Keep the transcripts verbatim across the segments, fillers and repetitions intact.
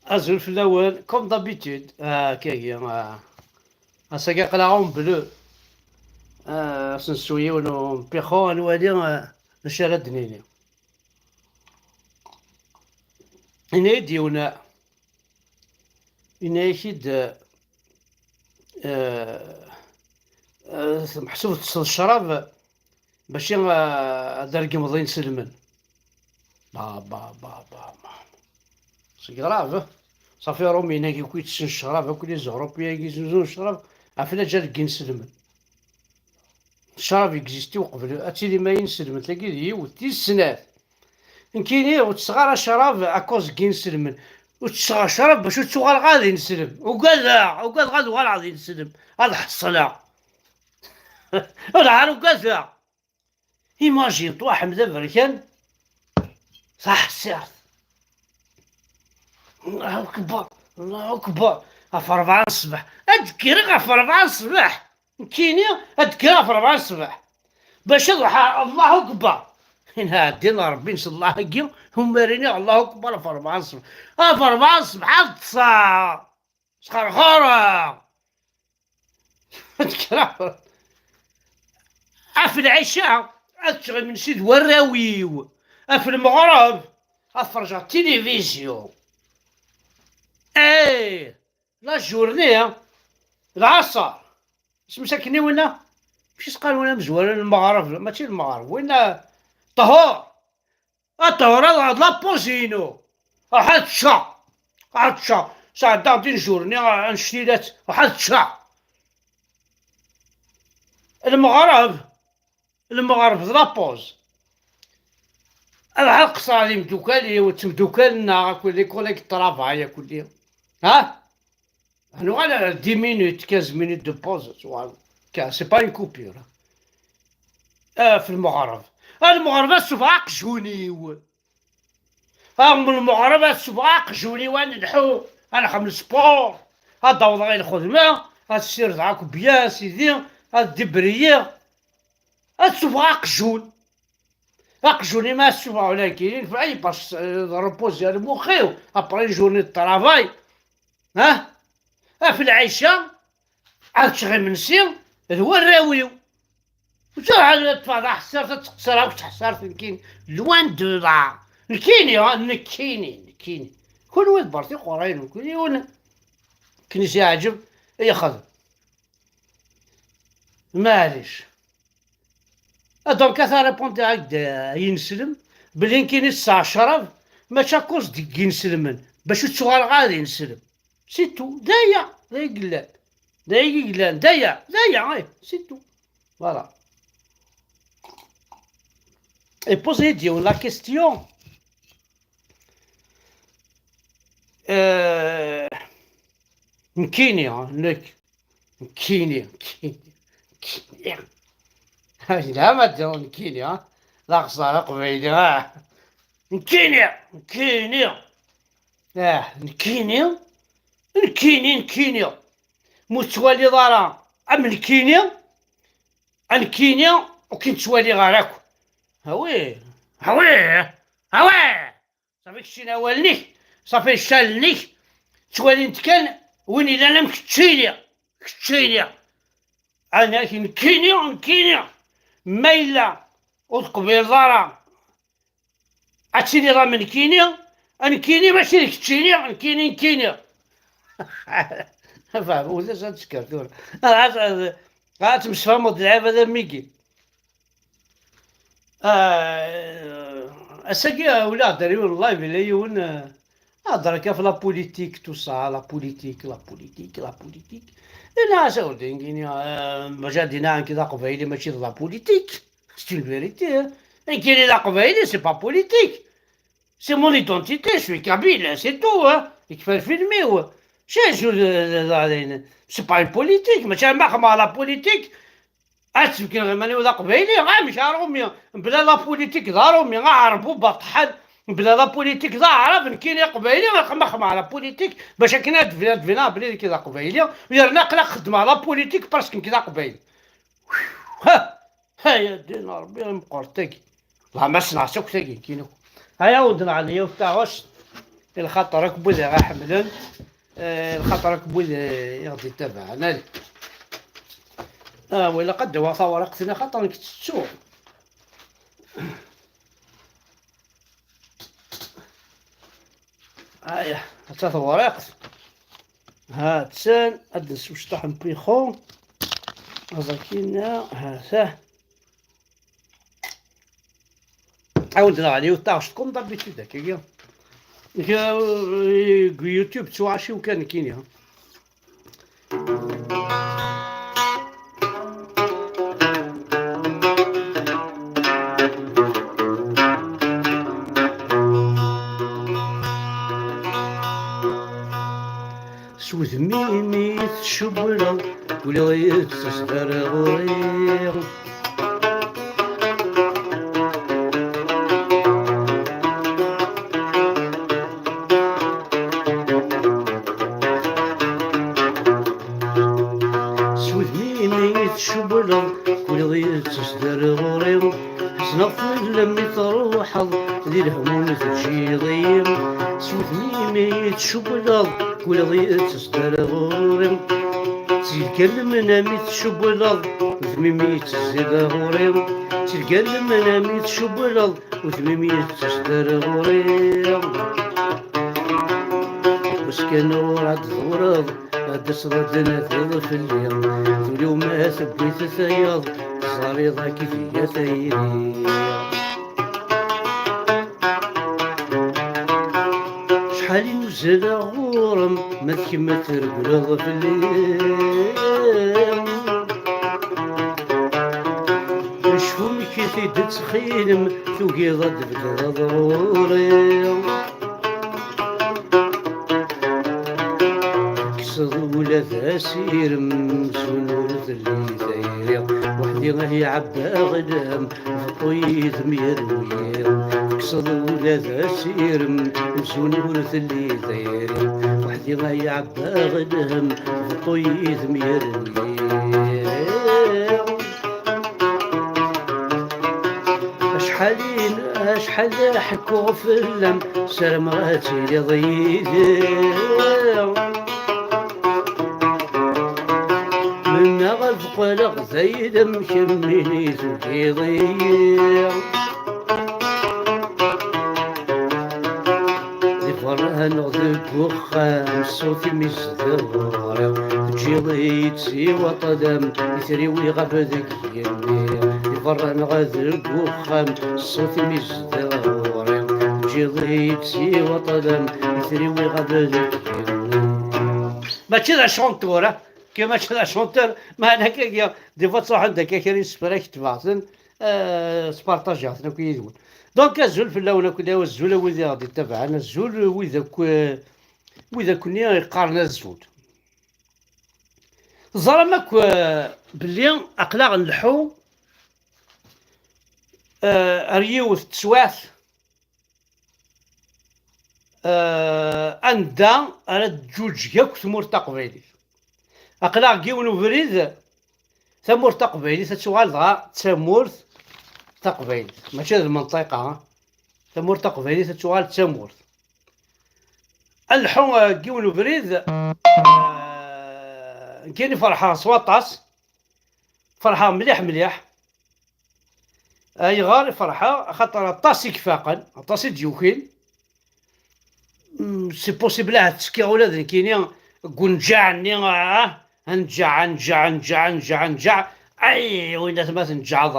Azul fell-awen, comme d'habitude. Ah, kagi, ah. Ass-agi aql-aɣ en bleu. Ah, asensu yiwen n pixo, ad nwali, ah, d acu ara d-nini. Yenna-yi-d yiwen, ah, yenna-yak-id, ah, ah, ah, meḥsub teṭṭseḍ ccrab, bac, ah, ad d-tregmeḍ inselmen. Ba, ba, ba, ba, ba. C'est grave, hein. Ṣafi Ṛumyen-agi akk yettessun ccrab, akk les Européens-agi yettessun ccrab, ɣef laǧal n yinselmen. Ccrab existi uqbel, ad tili ma inselmen, tagi d yiwet, tis snat. Nekkini ur ttesseɣ ara ccrab à cause n yinselmen. Ur ttesseɣ ccrab bac ur ttuɣaleɣ ara d ineslem. Ugadeɣ, ugadeɣ ad uɣaleɣ d ineslem. Ad ḥeṣleɣ. Ur ugadeɣ. Imagine-toi, Ḥmed Aberkan, taḥṣirt. Allahu Akbar, Allahu Akbar. Ɣef ṛebɛa n ṣṣbeḥ. Ad d-kkreɣ ɣef ṛebɛa n ṣṣbeḥ. Nekkini ad d-kkreɣ ɣef ṛebɛa n ṣṣbeḥ. Bac ad ruḥeɣ, Allahu Akbar. Inha ɛeddi n Ṛebbi, nṣelleḥ-agi, umar iniɣ Allahu Akbar ɣef ṛebɛa n ṣṣbeḥ. Ɣef ṛebɛa n ṣṣbeḥ ad ṭṭseɣ. Sxerxureɣ. Ad kkreɣ. Ɣef lɛica, ad ččeɣ imensi d warraw-iw. Ɣef lmeɣreb, ad ferǧeɣ tilivizyu. Eh, la journée, lɛaṣer. Isem-is akken i winna? Mačči s-qqaren winna amezwaru n lmeɣreb, mačči lmeɣreb. Winna ṭhur. Ad ṭhur, ad la pause-inu. Ruḥ ad teččeɣ. Ruḥ ad teččeɣ. Sɛeddaɣ-d une journée annect-ilat. Ruḥ ad teččeɣ. Lmeɣreb, lmeɣreb d la pause. Ad ruḥeɣ ad qeṣṣreɣ d imdukal-iw, d temdukal-nneɣ, akk les collègues de travail, akk-, ha? Ad nuɣal ar dix minutes, quinze minutes de pause, tuɣal. Car c'est pas une coupure. Ah, ɣef lmeɣreb. Ah, lmeɣreb ad sufɣeɣ aqjun-iw. Ah, m lmeɣreb ad sufɣeɣ aqjun-iw, ad nelḥu, ad nxemmel sport, ad awḍeɣ i lxedma, ad ssirdeɣ akk bien, sidi, ad dibriyiɣ, ad sufɣeɣ aqjun. Aqjun-im ad sufɣeɣ, walakin, il faut, ay, parce que, euh, repose ar lmux-iw, après une journée de travail. Ha? Ɣef lɛica, ad ččeɣ imensi d warraw-iw. Ur ttruḥ ad ṭṭfeɣ taḥessart, ad teqṣer akk tḥessart, nekkini. Loin de là. Nekkini, ha, nekkini, nekkini. Kunwi d bertiqurayen, nekkini yiwen. Akken i s-yeɛǧeb, i yexdem. Maɛlic. Ah, donc, ad répondre ak-d, euh, yineslem, belli nekkini ttesseɣ ccrab, mačči à cause d yineslmen, bac ur ttuɣaleɣ ara d ineslem. C'est tout. D aya, d aya i yellan. D aya i yellan. D aya, d aya, eh, c'est tout. Voilà. Et poser la question. Euh, nekkini, hein, nekk. Nekkini, nekkini, nekkini. Yelha ma d-, nekkini, ha? D axeṣṣar aqbayli, ah. Nekkini, nekkini. Ah, nekkini, nekkini, nekkini. Ma ur tettwaliḍ ara am nekkini, a nekkini, ur k-nettwaliɣ ara akk. Awi, awi, awi. Ṣafi keččini awal-nnek, ṣafi ccal-nnek, ttwalin-t kan win ilan am keččini, keččini. Anak nekkini, nekkini. Ma yella ur teqbileḍ ara ad tiliḍ am nekkini, a nekkini mačči d keččini, nekkini, nekkini. Fehmeɣ, ulac ad tesker tura. Ad, ad, ad temsefhameḍ d lɛibad am wigi. Ah, ass-agi, ah, ula hder yiwen live, ila yiwen, ah, hder akka ɣef la politique, tout ça, la politique, la politique, la politique. Et là, ça, on dit, euh, maca dina, nekk d aqbayli, mačči d la politique. C'est une vérité, hein. Nekk d aqbayli, c'est pas politique. C'est mon identité, je suis kabyle, c'est tout, hein. Yekfa lfilm-iw. C'est, je, euh, c'est pas une politique, mačči ma xedmeɣ la politique. Ad tbeggneɣ iman-iw d aqbayli, amek aṛumi, mebla la politique d aṛumi, aɛerbu baṭḥal, mebla la politique d aɛrab, nekkini aqbayli, aqmax mɛa la politique, bac akken ad d-, ad d-binaɣ belli nekk d aqbayli, yerna aql-aɣ xeddmeɣ la politique parce que nekk d aqbayli. Ha! Ha, ya ddin Ṛebbi, i meqqret tagi. Lameɛna ssneɣ-tt akk tagi, nekkini akk. Aya, ur d-nɛelli yiwet taɣect. lxaṭer akk n wid i ɣ-iḥemmlen, eh, lxaṭer akk n wid i ɣ-d-ittabaɛen. Ali. Ah, wala qad d-awiɣ tawriqt-nni, xaṭer nekk ttettuɣ. Aya, atta tewriqt. Ha-tt-an, ad nsew cṭaḥ n pixu. Aẓ akkin, ha-t-a. Ɛawed neɣ ɛli yiwet taɣect comme d'habitude, akkagi. Nekk, euh, deg YouTube ttuɣac-iw kan nekkini. S udem-im i tcewwleḍ, ula yettas-d ar ɣur-i. S wudem-im i tcewwleḍ, kul iḍ yettas-d ar ɣur-i. Ḥezneɣ fell-am mi truḥeḍ, di lehmum teǧǧiḍ-iyi. S wudem-im i tcewwleḍ, kul iḍ yettas-d ar ɣur-i. Ttilga lemna mi tcewwleḍ, udem-im yettezzi-d ɣur-i. Ttilga lemna mi tcewwleḍ, udem-im yettezzi-d ɣur-i. Uskan ur ad tḍureḍ, ad d-taseḍ ad d-tnadiḍ fell-i. D ul-iw ma tewwi-t tayeḍ, teẓriḍ ad k-tga tayri. Acḥal i nuzzel ɣur-m, ma d kemm ad treggleḍ fell-i. Acku amek i t-id-tettxilem, tugiḍ ad d-tbeddleḍ ɣur-i. Tekkseḍ ula d asirem, zun ur telli tayri. Weḥd-i ah iɛebba ɣlem, beṭṭu yid-m yerwi. Tekkseḍ ula d asirem, zun ur telli tayri. Weḥd-i ah iɛebba ɣlem, beṭṭu yid-m yerwi. Acḥal i, acḥal i ḥekkuɣ fell-am, ssarameɣ ad tiliḍ yid-i. Mennaɣ ad qqleɣ d ayla-m, kemmini tugiḍ-iyi. Di berra neɣ deg uxxam, ṣṣut-im izdeɣ ɣur-i. Teǧǧiḍ-iyi-d siwa ṭṭlam, itri-w iɣab deg yigenni. Di berra neɣ deg uxxam, ṣṣut-im izdeɣ ɣur-i. Teǧǧiḍ-iyi-d siwa ṭṭlam, itri-w iɣab deg yigenni. Mačči d achanteur, ah. Ke mačči d achanteur, meɛna akkagi, des fois ttruḥun-d akka kra n yisefra ketbeɣ-ten, eh, spartajiɣ-ten akk yid-wen. Donc, azul fell-awen akk, azul a wid i ɣ-d-ittabaɛen, azul wid akk, eh, wid akk-nni yeqqaren azul. Teẓram akk, eh, belli aql-aɣ nleḥḥu, eh, ar yiwet n teswiɛt, eh, anda ara d-tǧuǧǧeg akk tmurt taqbaylit. Aql-aɣ deg yiwen ubrid, tamurt taqbaylit ad tuɣal dɣa d tamurt taqbaylit, mačči d lmenṭiqa, ah. Tamurt taqbaylit ad tuɣal d tamurt. Ad nleḥḥu, eh, deg yiwen ubrid, eh, nekkini ferḥeɣ s waṭas, ferḥeɣ mliḥ mliḥ. Ayɣer i ferḥeɣ? Axaṭer aṭas i ifaqen, aṭas i d-yukin. Mm, c'est possible ahat ttekkiɣ ula d nekkini deg unǧaɛ-nni, ah, anǧaɛ, anǧaɛ, anǧaɛ, anǧaɛ, anǧaɛ. Ay, winna ma tneǧǧɛeḍ,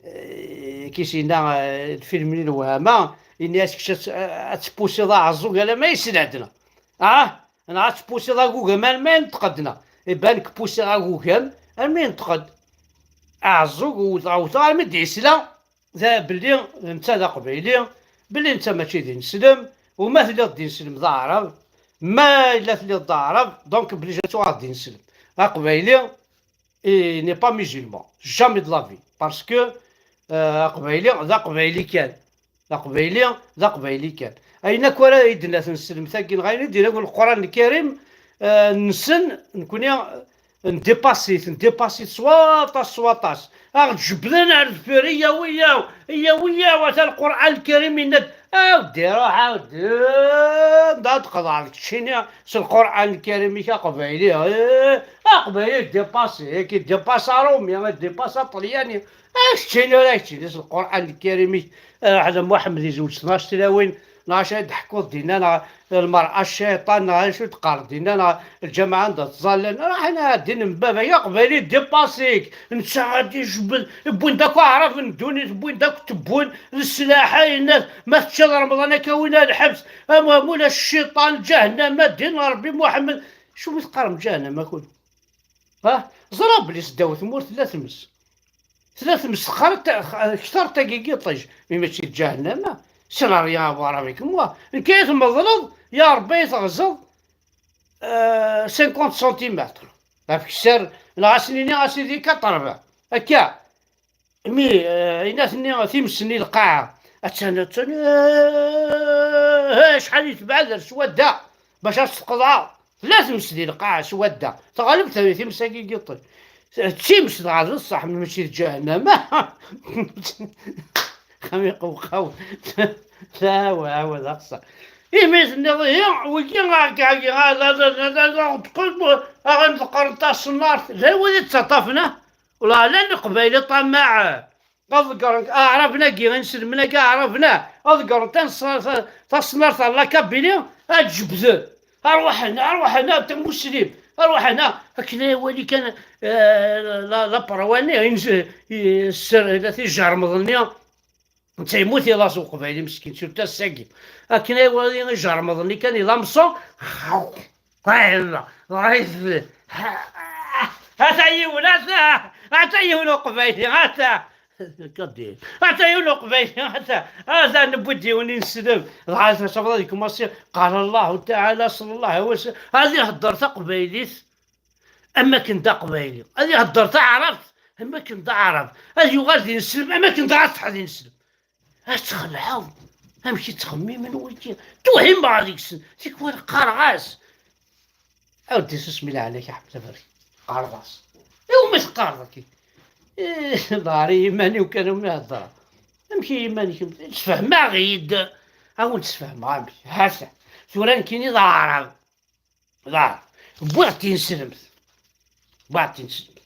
eh, kis yenna, eh, lfilm-nni n lewhama, yenna-as kečč ad, ad tpusiḍ aɛeẓẓug alamma yesnadna. Ah, neɣ ad tpusiḍ agugam alamma yenṭeq-d, neɣ iban k-pusiɣ agugam armi yenṭeq-d. Aɛeẓẓug wwteɣ, wwteɣ armi d-yesla. Da belli netta d aqbayli, belli netta mačči d ineslem, u ma telliḍ d ineslem d aɛrab, ma yella telliḍ d aɛrab, donc belli ad tuɣaleḍ d ineslem. Aqbayli, il n'est pas musulman, jamais de la vie, parce que, euh, aqbayli d aqbayli kan, aqbayli d aqbayli kan. Ayen akk ara i d-tenna tneslemt-agi, neɣ ayen i d-yenna Leqran Lkarim, euh, nessen, nekni, Ndipasi-t, ndipasi-t s waṭas, s waṭas. Aɣ-d-jebbden ar deffir, iyyaw, iyyaw, iyyaw, iyyaw, ata Lqur'an Lkarim yenna-d, Awdi, ruḥ, awdi. Anda tqeḍɛeḍ keččini s Lqur'an Lkarim-ik aqbayli? Eh, aqbayli dépassé, qui dépasse Rumi, dépasse Ṭelyani. Eh, keččini ur keččini s Lqur'an Lkarim-ik. Eh, Ḥaǧa Muḥemmed izweǧ tnac tlawin, neɣ acu ay d-ḥkuḍ dinna, neɣ lmer'a cciṭan, neɣ acu d-qqareḍ dinna, neɣ lǧameɛ anda ttẓallan. Ruḥen ɛeddin n baba, aqbayli dépassé-k. Netta ad ijbed, wwin-d akk aɛrab n ddunit, wwin-d akk tewwin leslaḥ, ayen ma teččiḍ Remḍan akka win ar lḥebs, am amul a cciṭan, ǧahennama, din Ṛebbi Muḥemmed. Acu mi teqqarem ǧahennama kul? Ha? Ẓra belli seddaw tmurt tella tmes. Tella tmes xar ta-, kter tagi n yiṭij, mi mačči d ǧahennama. Ça n'a rien à voir avec moi. Nekk ay tmeḍleḍ, ya Ṛebbi ay teɣzeḍ, euh, cinquante centimètres. Ɣef kser, neɣ ad s-nini a sidi quatre-vingts. Akka. Mi, eh, ayen ad ten-nni times-nni lqaɛa. Attan, attan, eh, acḥal i tebɛed ar swadda bac ad s-tqeḍɛeḍ. Tella tmes di lqaɛa swadda. Teɣleb t-, times-agi n yiṭij. D times dɣa d ṣṣeḥ, mačči d ǧahennama. Xam iqewqaw. La, wa, wa, d aqṣa. Imi tenniḍ ihi, wigi, agi, agi, aɣen teqqel, aɣen teqqaren taṣennart. D ayen wid i d-ttaṭṭafen, ah? Wala llan Leqbayel ṭamaɛ, ad ḍeggren aɛraben-agi, inselmen-agi aɛraben, ad ḍeggren tan-, taṣennart ar la Kabylie, ad ǧebden. Arwaḥen, arwaḥen, a tamuslim, arwaḥen, akken ay wali kan, eh, la, la parwani, ins-, i-, sser, la tijermeḍ-nni, netta yemmut iḍas uqbayli meskin, surtout ass-agi. Akken ay wali ijermeḍ-nni kan, iḍamṣu, ata yiwen, ata, ata yiwen uqbayli, ata. Ata yiwen uqbayli, ata, ata newwi-d yiwen ineslem. Dɣa tafeḍ ad yekmasi, qal Allahu Taɛala, ṣalla Llahu ɛalayhi wa sallam, ad ihedder taqbaylit am akken d aqbayli, ad ihedder taɛrabt am akken d aɛrab, ad yuɣal d ineslem am akken d aṣeḥ d ineslem. Ad txelɛeḍ. Amek i ttxemmimen wigi? Ttwehhimeɣ deg-sen. Tikwal qqareɣ-as. Awdi susmi leɛlak a Ḥmed Aberki. Qqareɣ-as. Iwumi teqqareḍ akka? Eh, ḍhar i yiman-iw kan umi heddreɣ. Amek i yiman-ik? Sfehmeɣ-iyi-d. A wen-d-sfehmeɣ amek. Hata. Tura nekkini d aɛrab. D aɛrab. Wwiɣ-d tineslemt. Wwiɣ-d tineslemt.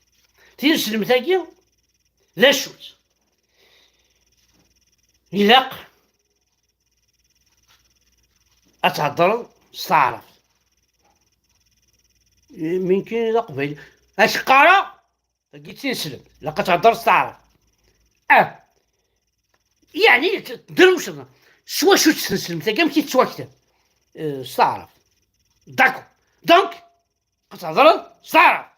Tineslemt-agi, d acu-tt? Ilaq ad theddreḍ s taɛrabt. Mi nekkini d aqbayli. Ad k-qqareɣ, tagi d tineslemt. Ilaq ad theddreḍ s taɛrabt. Ah! Yeɛni, t-, drewceḍ. S wacu-tt tneslemt-agi, amek i tettwakteb? Eh, s taɛrabt. D'accord. Donc, ad theddreḍ s taɛrabt.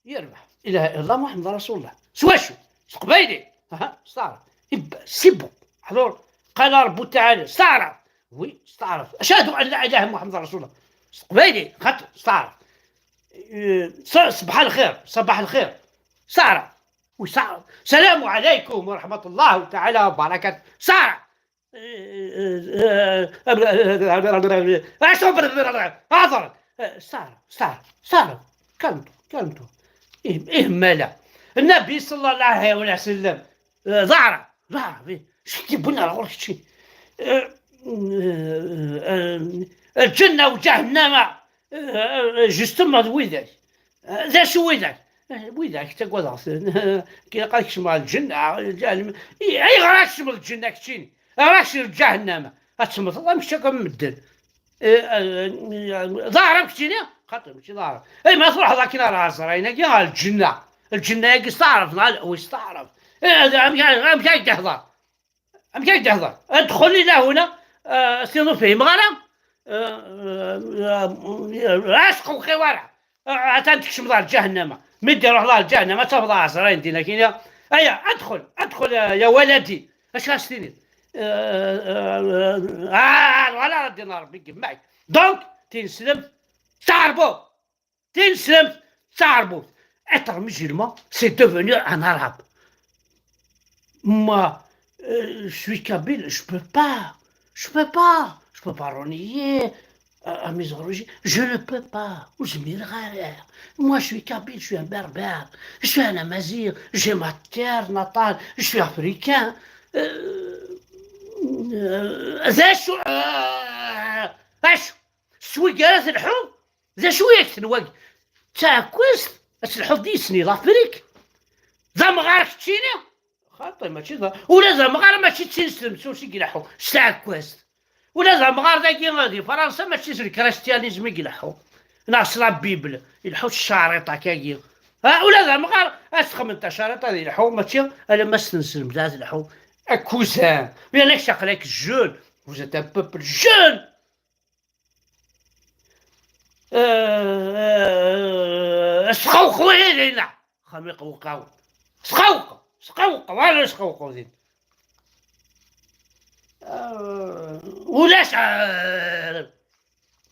Yerbeḥ. Ilaha illallah Muḥemmed Rasulullah. S wacu? S teqbaylit. Aha, s taɛrabt. Ibb-, c'est bon. Ḥḍur. قال رب تعالى. S taɛrabt. Oui, s taɛrabt. أشهد أن لا إله محمد رسول الله. S teqbaylit. Xaṭi, s taɛrabt. Eh, s-, صباح الخير. صباح الخير. S taɛrabt. Oui, s taɛrabt. السلام عليكم ورحمة الله تعالى وبركاته. S taɛrabt. Acu? Ssara, ssara, ssara, calme-toi, calme-toi. Ih, ih, mala. النبي صلى الله عليه وسلم, eh, ḍeɛref, ḍeɛref, eh, شتي بنا الغرش شي. Eh, eh, eh, الجنة وجهنم, eh, eh, justement, d widak. Eh, d acu widak? Eh, widak, ttagadeɣ-ten. Ilaq ad kecmeɣ lǧenna, ǧahennam. I-, ayɣer ad kecmeḍ lǧenna keččini? Ayɣer ad kecmeḍ ǧahennama? Ad temmteḍ am kečč akk am medden. Eh, eh, d aɛrab keččini? Xaṭi, mačči d aɛrab. Eh, ma truḥeḍ akken ar ɛezrayen-agi, ar lǧenna. Lǧenna-agi s taɛrabt, neɣ ala, wi s taɛrabt. Eh, amek, amek ay d-ihḍer? Amek ay d-ihḍer? ادخل إلى هنا, eh, sin ur fhimeɣ ara. Eh, eh, eh, asqewqiw ara. Eh, atan tkecmeḍ ɣer ǧahennama. Mi d-iruḥ ɣer ǧahennama, ad tafeḍ aɛezrayen din akkin. Aya, ادخل, ادخل, ya, ya waladi. Acu ara s-tiniḍ? Eh, eh, eh, ah, voilà, ad d-iniḍ Rebbi gemmac. Donc, tineslemt, taɛerbuḍt. Tineslemt d taɛerbuḍt. Être musulman, c'est devenir un arabe. Moi, euh, je suis kabyle, je peux pas. Je peux pas. Je peux pas renier, euh, à mes origines. Je ne peux pas. Ur zmireɣ ara. Moi, je suis kabyle, je suis un berbère. Je suis un amazigh. J'ai ma terre natale. Je suis africain. Euh, D acu? Acu? S wigi ara telḥu? D acu i ak-tenwa? D taɛekkazt? Ad telḥuḍ yid-sen i Lafrik? D amɣar keččini? Xaṭi, mačči d ula d amɣar, mačči d tineslemt s i ileḥḥu, s taɛekkazt. Ula d amɣar dagi di Fransa, mačči s lkristyanism i ileḥḥu, neɣ s la Bible, ileḥḥu s ccariṭa kagi. Ha, ula d amɣar ad txemmem tacariṭa ad ileḥḥu, mačči alamma s tneslemt ad ileḥḥu. Akuzan, bien que ça, aql-ak jeune, vous êtes un peuple jeune. Sqewqew dinna. Xam iqewqaw. Sqewqew, sqewqew, ala sqewqew din. Ulac.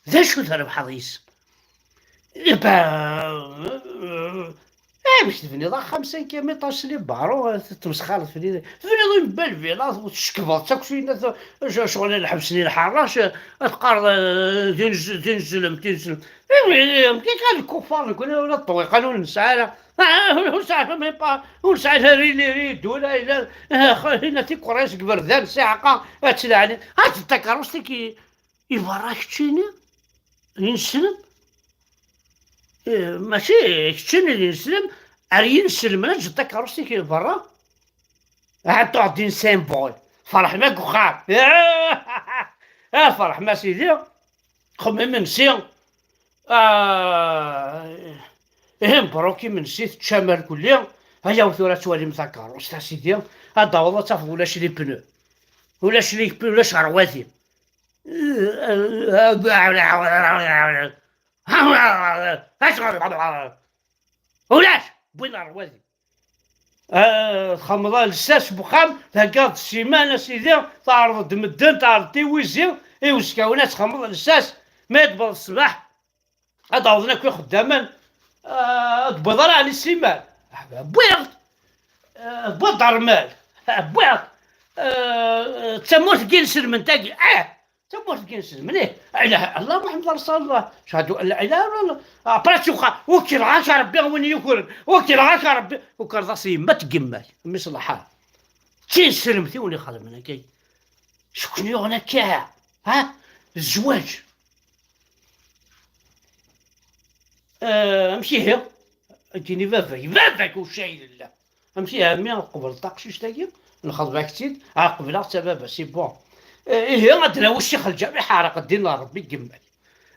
D acu trebḥeḍ yis? Iba. Amek tebniḍ axxam cinquième étage s les barreaux, tettmesxaleḍ fell-i? Tebniḍ une belle villa, tcekkbeḍ-tt akk s winna, ccɣel lḥebs-nni lḥerrac, ad teqqareḍ d inzlem, d inzlem. Amek akka lkufar nekni, ula d ṭṭwiqan ur nesɛi ara. Ur sɛi même pas, ur sɛi la ri, la ri, ddula, la, la, la tikuras deg iberdan, siɛqa, ad tlaɛni. Ad takeṛṛust-ik i berra keččini, ineslem. Eh, mačči keččini d ineslem, ar yineslem, ad ǧǧeḍ takeṛṛust-ik i berra. Ahat tuɣ din symbole. Ferḥ ma deg uxxam. Ah, ferḥ ma sidi. Xemmem imensi. Ah, ihi, mbruk imensi, teččam argulli. Ayaw tura ad twalim takeṛṛust, a sidi. Ad d-taweḍ ad tafeḍ ulac les pneus. Ulac les pneus, ulac rrwatim. Ulac! Wwin rrwatim. Ah, txemmeḍ lsas n uxxam, theggaḍ ssiman, a sidi, tɛerḍeḍ-d medden, tɛerḍeḍ tiwizi, i uzekka-nni ad txemmeḍ lsas, ma yewweḍ ṣṣbeḥ, ad awḍen akk ixeddamen, ah, ad tewwiḍ ara ɛni ssiman. Ah, wwiɣ-d. Ah, tewwiḍ-d rrmel. Ah, wwiɣ-d. Ah, d tamurt n yinselmen tagi. Ah, d tamurt n yinselmen, ih. La ilaha illallah Muḥemmed Rasulullah. Cehadu an la ilaha illallah. Après tuqa, ukreɣ-ak a Rebbi a win yukren. Ukreɣ-ak a Rebbi. Ukreḍ-as yemma-k d yemma-k. Mmi ṣleḥa. D tinselmt i wen-ixedmen akka. Sukni yuɣen akka. Ha? Zzwaǧ. Ah, amek ihi? Ad d-yini baba-k, baba-k ucayel. Amek ihi a mmi, qbel taqcict-agi, nxeḍb-ak-tt-id, ah, qebleɣ-tt a baba, c'est bon. Eh, ihi, ad d-nawi Ccix Lǧameɛ, iḥerq ddin n Ṛebbi deg yemma-k.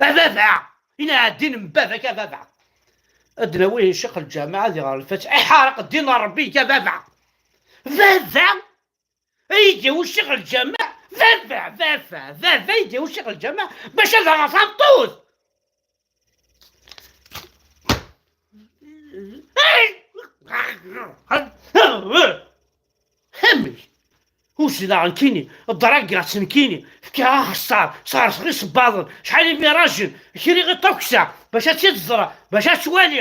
A baba! Inɛa ddin n baba-k a baba! Ad d-nawi Ccix Lǧameɛ, ad iɣer lfatiḥa, iḥerq ddin n Ṛebbi-k a baba! Baba! Ay d-yawi Ccix Lǧameɛ, baba, baba, baba, ay d-yawi Ccix Lǧameɛ, bac ad aɣeɣ tameṭṭut! Amek? Uzleɣ nekkini, ḍraggaɣ-tt nekkini, fkiɣ axeṣṣar, sɣerseɣ isebbaḍen, acḥal imirajen, kriɣ i ṭṭaksa, bac ad tt-id-ẓreɣ, bac ad twali,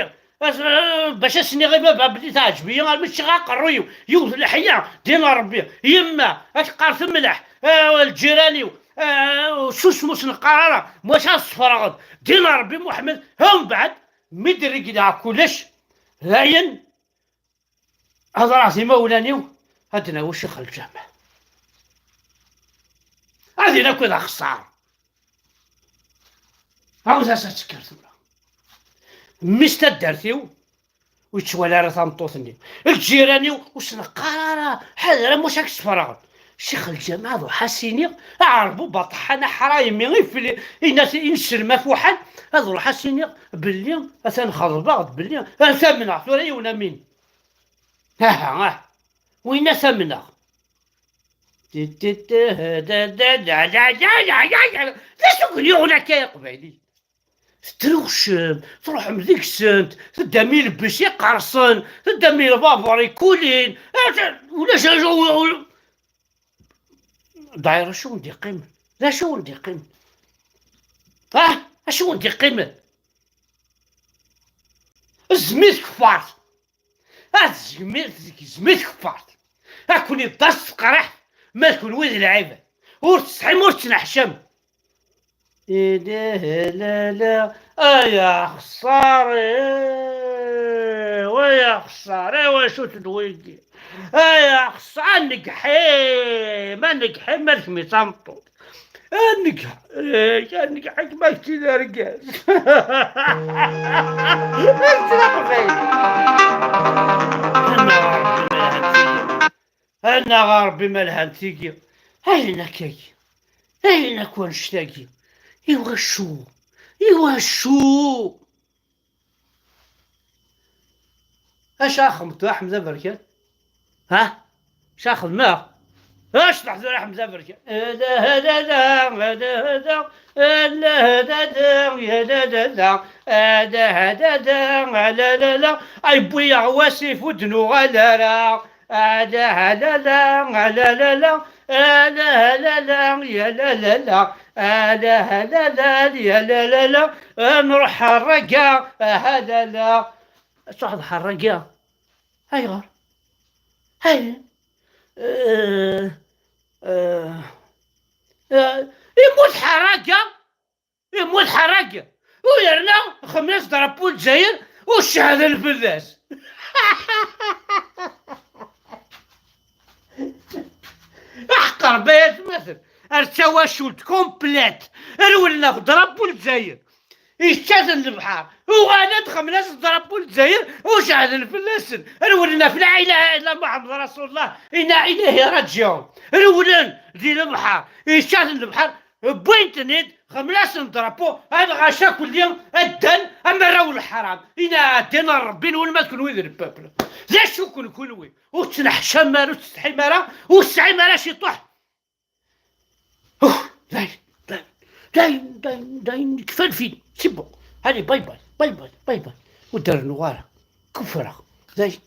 bac as-iniɣ i baba belli teɛǧeb-iyi, armi ččiɣ aqerruy-iw, yiwet leḥya, din Ṛebbi, yemma, ad teqqar temleḥ, ah, lǧiran-iw, ah, susem ur s-neqqar ara, maca ad sefreɣ-d, din Ṛebbi Muḥemmed, ha mbeɛd, mi d-regleɣ kullec, dayen, Hedreɣ d imawlan-iw, ad d-nawi Ccix Lǧameɛ. Ad in akk d axeṣṣar. Ɛawed-as ad tekker tura. Mmi-s taddart-iw, ur yettwali ara tameṭṭut-nni. Lǧiran-iw, ur s-neqqar ara, ḥader am wacu ad k-sferɣen. Ccix Lǧameɛ ad ruḥ ad s-iniɣ, aɛerbu baṭeḥḥan aḥraymi, ifli, inna-t, inselm afuḥan, ad ruḥ ad s-iniɣ belli atan xeḍbeɣ-d belli ad t-amneɣ tura yiwen am win. Aha, ah. Winna tamneɣ. D acu i ken-yuɣen akka a Iqbayliyen? Tettruxcem, truḥem deg-sent, teddam i lebbi-s iqersen, teddam i lbabuṛ ikulin, ulac acu. Dayr acu wen-d-iqqimen? D acu wen-d-iqqimen? Ah, acu wen-d-iqqimen? Zmi tkeffart. Ad tgezmi, tgezmi tkeffart. Ad ken-iḍas teqriḥt, ma d kenwi d lɛibad. Ur tesḥim, ur tettneḥcam. Ilah lala, ay axeṣṣar-iw, Ay axeṣṣar, ay wacu-ten wigi? Ay axeṣṣar, a negḥim, a negḥim, ma d kemm i d tameṭṭut. A negḥim, a negḥim, ma kečč d argaz. Kečč d aqbayli. Annaɣ a Ṛebbi ma lhant tigi. Annaɣ a Ṛebbi ma lhant tigi. Ayen akkagi. Ayen akk annect-agi. Iwacu? Iwacu? Acu ara xedmeḍ tura, Ḥemza Berkan? Ha? Acu ara xedmeɣ? Acu teḥder, Ḥemza Berkan? Ala, ala, ala, ala, ala, ala, ala, ala, ala, ala, ala, ala, ala, ala, ala, ay wwi-yaɣ wasif ur d-nuɣal ara. Ala, ala, ala, ala, ala, ala, ala, ala, ya la, la, la. Ala, ala, ala, ya la, la, la. Nruḥ ḥerraga, aha, la, la. Ad truḥeḍ ḥerraga? Ayɣer? Ay, eh, eh, eh, immut ḥerraga, immut ḥerraga. U yerna xemlas drapeau Lezzayer u cehden fell-as. Aḥeqq Rebbi ay atmaten, ar d tawacult complète, rewlen ɣef drapeau Lezzayer. Yečča-ten lebḥer, uɣalen-d xemlas drapeau Lezzayer u cehden fell-asen. Rewlen ɣef la ilaha illa Muḥemmed Rasulullah, inna ilayhi raǧiɛun. Rewlen di lebḥer, yečča-ten lebḥer, wwin-ten-id, xemlas drapeau, ad ɣaca kulli, ad ddan am arraw n leḥram. Inna ɛeddan ar Rebbi-nwen ma d kenwi d le peuple. D acu-ken kunwi? Ur tettneḥcam ara, ur tettsetḥim ara, ur tesɛim ara ciṭuḥ. Ux, dayen, dayen, dayen, dayen, dayen, kfa lfil, c'est bon. Allez, bye bye, bye bye, bye bye. Ur d-rennuɣ ara. Kufreɣ. Dayen.